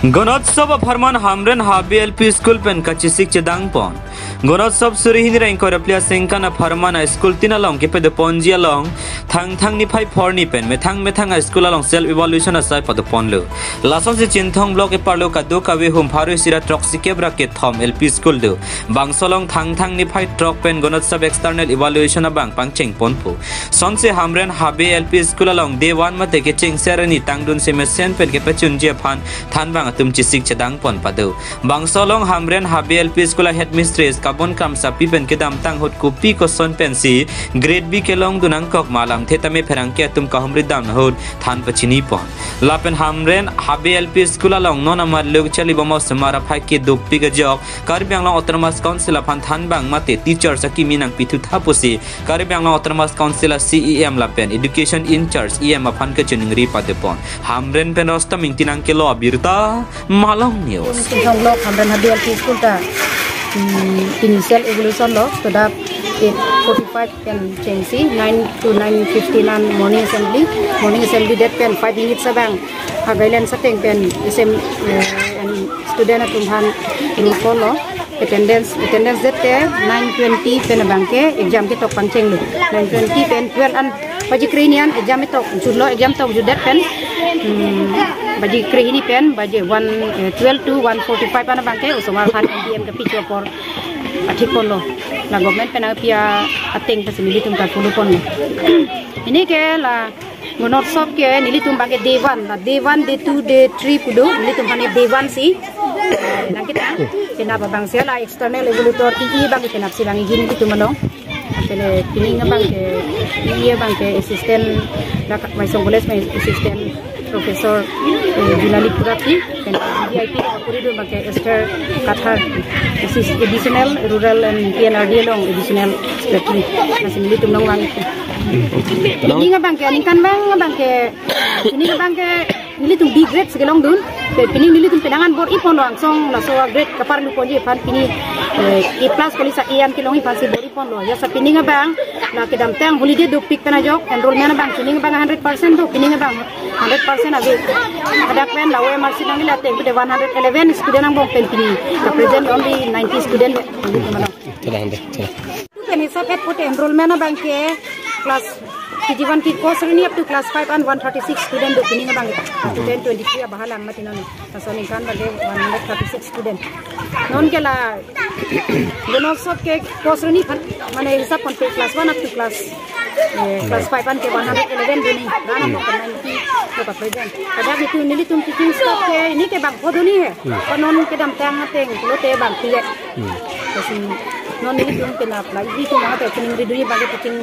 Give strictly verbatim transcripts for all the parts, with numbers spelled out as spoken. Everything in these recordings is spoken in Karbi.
Gunotsav apharman Hamren Habe L P School pen kachesik chedang pon. Gunotsav suri hini ra ingkoi ra phli aningkan apharman a school tin along kepadoponji along Thangthang niphai phorni pen methang methang a school along self evaluation asai padoponlo. Lasonsi Chinthong block eparlo kadokave hum pharo isi ra throksi kep ra kethom L P school do. Bangso along Thangthang niphai throk pen Gunotsav external evaluation abang pangcheng ponpo. Sonsi Hamren Habe L P school along day one mate kecheng ser ni tangdun semesen pen kepachunji aphan thanbang atum chesik chedang pon pado. Bangso along Hamren Habe L P school a headmistress Kabon Kramsapi pen kedamtang ahut kopi koson pensi grade B kelongdun nangkok ma alamthe tame pherangke atum kahumri dam ahut than pachini pon. Lapen Hamren Habe L P school along non amat luk chali bom osomar aphai kedopik ajok Karbi Anglong Autonomous Council aphan thanbang mate teachers akimi nangpithu tha pusi Karbi Anglong Autonomous Council a C E M lapen Education in charge E M aphan kachiningri padopon. Hamren pen Rostam Ingti nangkelo abirta, Malong News. Chinthong block Hamren Habe L P school ta, hmm, initial evaluation lo, so that eight forty-five pen chengsi nine to nine fifteen an morning assembly, morning assembly det pen five minutes abang a guidelines ateng pen isem, eh, and student atum aphan roll call lo. Attendance, attendance det ke nine twenty pen abang ke exam ketok pangchenglo. Nine twenty pen twelve an baji kre hini an exam ketok jutlo, exam tok jutdet pen, hmm, baji kre hini pen baji one, eh, twelve to one forty-five an abang ke osomar aphan M D M kepicho apor athik ponlo. La government pen api ateng pensi nelitum ta follow ponlo. Pini ke la Gunotsav ke nelitum abang ke day one, la day one, day two, day three pu do, nelitum aphan day one si nangketang. Penap abang si la external evaluator E E abang ke penap si abang E E nelitum along. Pele pini abang ke E E abang ke assistant, la Waisong College pen assistant professor, eh, Julali Purapi, pen V I P la kapuri do abang ke Esther Kathar, assist-, additional rural and P N R D along additional secretary. Lasi nelitum nangvang. Pini abang ke aningkan abang, abang ke, pini abang ke nelitum B grade si kelongdun. Pe-, pini nelitum penang an bor-i ponlo angsong laso a grade kaparlu ponji aphan pini, eh, A plus koli sa A an kelongji aphansi bor-i ponlo. Jasa pini abang la kedamtang holiday dopik pen ajok enrollment abang pini abang hundred percent do, pini abang hundred percent ave. Hadak pen la O M R C nangli la ateng pute one hundred eleven student angbong pen pini kapresent only ninety student. Telang deh, telang. Pen hisap et pute enrollment abang ke class K G one ke ko sreni up to class five an one thirty-six student do pini abang ke. Student twenty-three abahalang mati non. Laso aningkan abang ke one hundred thirty-six student. Non ke la Gunotsav ke ko sreni aphan, mane hisap ponpe class one up to class, eh, class five an ke one hundred eleven do ni. Rana mo ninety do kapresent. Hadak nelitum, nelitum teaching staff ke neke bangpho do ni he. Ko non kedamtang ateng lote bangphi le. Lasi non nelitum penap la, nelitum mate chiningri do ni abang ke teaching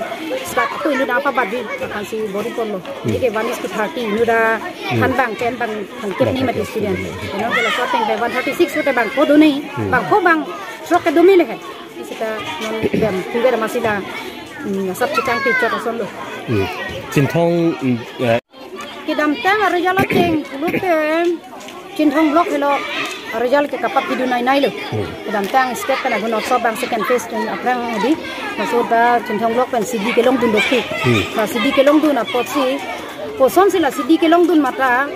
staff ako inut nangpabat di aphansi bor-i ponlo. Neke one is to thirty inut aphan abang pen abang thangkep ni mati student. Non ke laso ateng pen one thirty-six pute bangpho do ni. Bangpho bang throk kedo mele he. Sita non bem, tiga masih la, hmm, sab chikang teacher asonlo. Hmm. Chinthong, hmm, eh. Kedamtang a result ateng pulote Chinthong block helo a result ke kapaphidun nei nei lo. Hmm. Kedamtang state pen Gunotsav abang second phase pen aphrang di. Laso ta Chinthong block pen C D kelongdun dopik. Hmm. La C D kelongdun apotsi, kosonsi la C D kelongdun mate,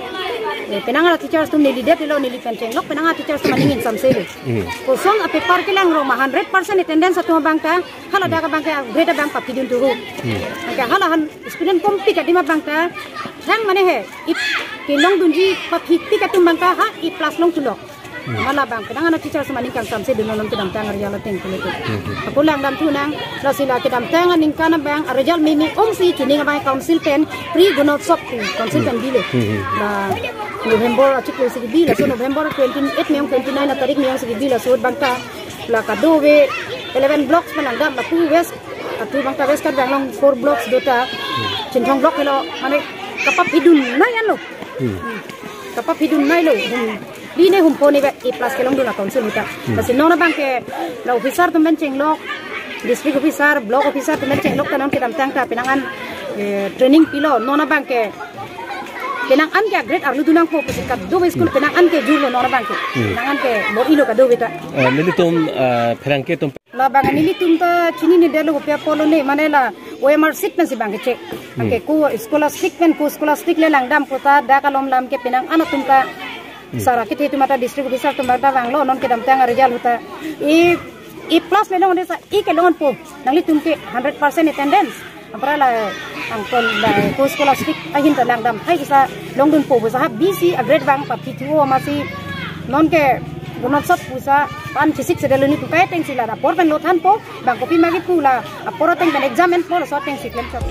eh, penang a teachers atum neli det lo, neli pen chenglok penang a teachers atum aning ingsamse lo. Hmm. Koson a paper kelang rong ma hundred percent attendance atum abang ta, hala dak abang ke grade abang paphidun tu. Hmm. Anke hala han student kompik adim abang ta, thang mane he, ip kelongdunji paphipik atum abang ta, ha, A plus long tulok. Hmm. Hala abang, penang a teachers atum aning kangsamse dun non kedamtang a result ateng pulote. Hmm. Ako langdam thu nang, lasi la kedamtang aningkan abang, a result mimi ongsi chuning abang council pen, pre Gunotsav pen, council pen bilo. Hmm. La November achiklo si kebi, laso November twenty-eight me ong twenty-nine a tarik me ong si kebi, laso abang ta, la kadokave eleven blocks pen langdam, lapu West, atu abang ta West Karbi Anglong four blocks do ta, Chinthong block helo, mane kapaphidun nei an lo. Hmm. Kapaphidun nei lo, hum, li ne hum pho ne ba A plus kelongdun a council ahut ta. Hmm. Lasi non abang ke la officer atum pen chenglok, district officer, block officer atum pen chenglok ta non kedamtang ta penang an, eh, training pilo, non abang ke penang an ke grade arlu dun nangpo pusi kadokave school penang an ke jurlo non abang ke. Hmm. Penang an ke bor-i lo kadokave ta. Eh, nelitum, eh, pherangke atum. La abang nelitum ta chinine det lo kopi apotlo ne, mane la O M R sheet pensi abang ke check. Hmm. Anke ko scholastic pen ko scholastic le langdam pu ta dak alom alam ke penang an atum ta Sir akethe atum ta district officer atum ta vanglo, non kedamtang a-result ahut ta. I, i plus me long de sir, i kelongpo. Nanglitum ke hundred percent attendance. Aphrang la angkon la ko scholastic ahin ta langdam thai kisa longdunpo pu sir, ha B C a-grade vang pa P T O masi non ke gunot sot pu sir, pan chisik sedel ni tu kai atengsi la apor pen lo thanpo, bang kopima kipu la apor ateng pen exam enpo laso atengsi klem sot.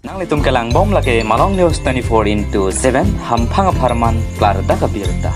Nanglitum kelang bom lake Malong News twenty-four into seven, hamphang apharman klardak abirta.